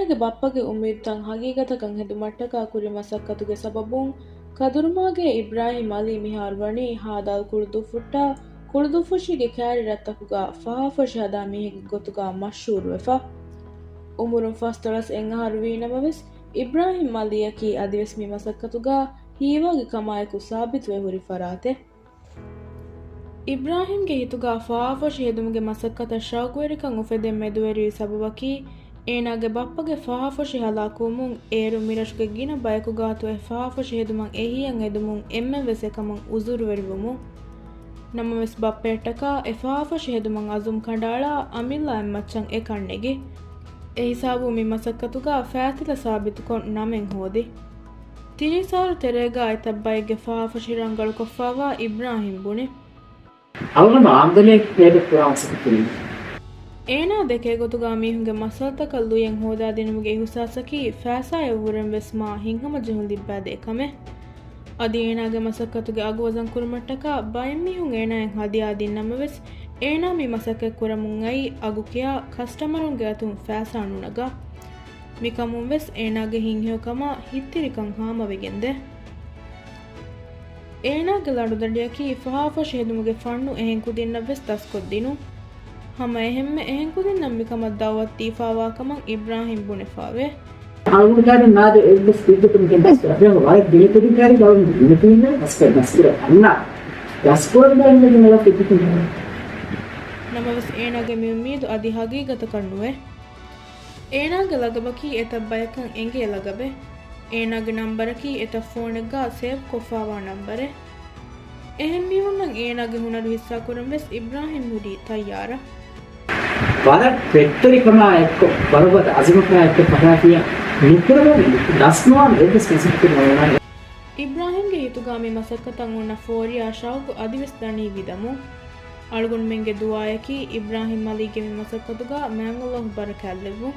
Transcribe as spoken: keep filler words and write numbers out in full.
ގެ ބައްޕަގެ އުއްމީދުތައް ހަގީގަތަކަށް ހެދުމަށްޓަކާ ކުރި މަސައްކަތުގެ ސަބަބުން، ކަދުރުމާގޭ އިބްރާހިމް އަލީ މިހާރު ވަނީ ހާދާލް ކުޅުދުއްފުއްޓާ، ކުޅުދުއްފުށީގެ ކައިރި ރަށްތަކުގަ ފަހާފޮށި ހަދާ މީހެއްގެ ގޮތުގަ މަޝްހޫރުވެފަ. އުމުރުން ފަސްދޮޅަސް އެއް އަހަރު ވީ ނަމަވެސް، އިބްރާހިމް އަލީއަކީ އަދިވެސް މި މަސައްކަތުގަ ހީވާގި ކަމާއެކު ސާބިތުވެ ހުރި ފަރާތެއް. އިބްރާހިމްގެ ހިތުގަ ފަހާފޮށި ހެދުމުގެ މަސައްކަތަށް ޝައުގުވެރިކަން އުފެދެން މެދުވެރިވި ސަބަބަކީ، އޭނާގެ ބައްޕަގެ ފަހާފޮށި ހަލާކުވުމުން އޭރު މިރަށުގެ ގިނަ ބަޔަކު ގާތު އެ ފަހާފޮށި ހެދުމަށް އެހީއަށް އެދުމުން އެންމެންވެސް އެކަމަށް އުޒުރުވެރިވުމުން. ނަމަވެސް ބައްޕަޔަށްޓަކާ އެ ފަހާފޮށި ހެދުމަށް އަޒުމް ކަނޑައަޅާ އަމިއްލަ އެއްމައްޗަށް އެ ކަންނެގި. އެހިސާބުން މި މަސައްކަތުގަ ފައިތިލަ ސާބިތުކޮށް ނަމެއް ހޯދި. ތިރީސް އަހަރު ތެރޭގަ އެތައް ބައެއްގެ ފަހާފޮށި ރަނގަޅުކޮށްފައިވާ އިބްރާހިމް ބުނި. އަޅުގަނޑު އާމްދަނީ މޭދެއް ކުރާ މަސައްކަތެއް ނޫން. އޭނާ ދެކޭ ގޮތުގަ މީހުންގެ މައްސަލަތަކަށް ލުޔެއް ހޯދާދިނުމުގެ އިހުސާސަކީ ފައިސާއަށްވުރެން ވެސް މާ ހިތްހަމަޖެހުން ލިއްބާދޭ ކަމެއް. އަދި އޭނާގެ މަސައްކަތުގެ އަގު ވަޒަން ކުރުމަށްޓަކާ ބައެއް މީހުން އޭނާއަށް ހަދިޔާ ދިން ނަމަވެސް، އޭނާ މި މަސައްކަތް ކުރަމުން އައީ އަގު ކިޔާ ކަސްޓަމަރުންގެ އަތުން ފައިސާ ނުނަގާ. މިކަމުން ވެސް އޭނާގެ ހިތްހެޔޮކަމާ ހިތްތިރިކަން ހާމަވެގެންދޭ. އޭނާގެ ލަނޑުދަނޑިއަކީ ފަހާފޮށި ހެދުމުގެ ފަންނު އެހެން ކުދިންނަށް ވެސް ދަސްކޮށްދިނުން. ހަމަ އެހެންމެ އެހެން ކުދިންނަށް މިކަމަށް ދައުވަތު ދީފާވާ ކަމަށް އިބްރާހިމް ބުނެފާވޭ. އަޅުގަނޑު ކައިރިން ނާދެ އެއްވެސް ބިއްދަތުން ގެންދަސް ވަރަށް ބިނިކުދިން ކައިރި ގައުމު ބިނިކުދިން އަސްކަ ނަސްކިރ އަންނާ ދަސްކުރަން ބޭނުމެއް ނެލަ ކުދިކުދިން. ނަމަވެސް އޭނާގެ މި އުއްމީދު އަދި ހަގީގަތަކަށް ނުވޭ. އޭނާގެ ލަގަބަކީ އެތައް ބަޔަކަށް އެނގޭ ލަގަބެއް. އޭނާގެ ނަންބަރަކީ އެތައް ފޯނެއްގަ ސޭވް ކޮށްފާވާ ނަންބަރެއް. އެހެން މީހުންނަށް އޭނާގެ ހުނަރު ހިއްސާކުރަން ވެސް އިބްރާހިމް ހުރީ ތައްޔާރަށް. ވަރަށް ފެއްޓެރިކަމާ އެއްކޮށް، ވަރުބަދަ އަޒުމަކާ އެއްކޮށް ފަށާފިޔާ ނުކުރެވޭނެ ދަސްނުވާނެ އެއްވެސް މަސައްކަތެއް ނޯންނާނެ. އިބްރާހިމްގެ ހިތުގަ މި މަސައްކަތަށް އޮންނަ ފޯރިޔާ ޝައުގު އަދިވެސް ދަނީ ވިދަމުން. އަޅުގަނޑުމެންގެ ދުޢާއަކީ އިބްރާހިމް އަލީގެ މި މަސައްކަތުގަ މާތް ﷲ ބަރަކާތްލެއްވުން.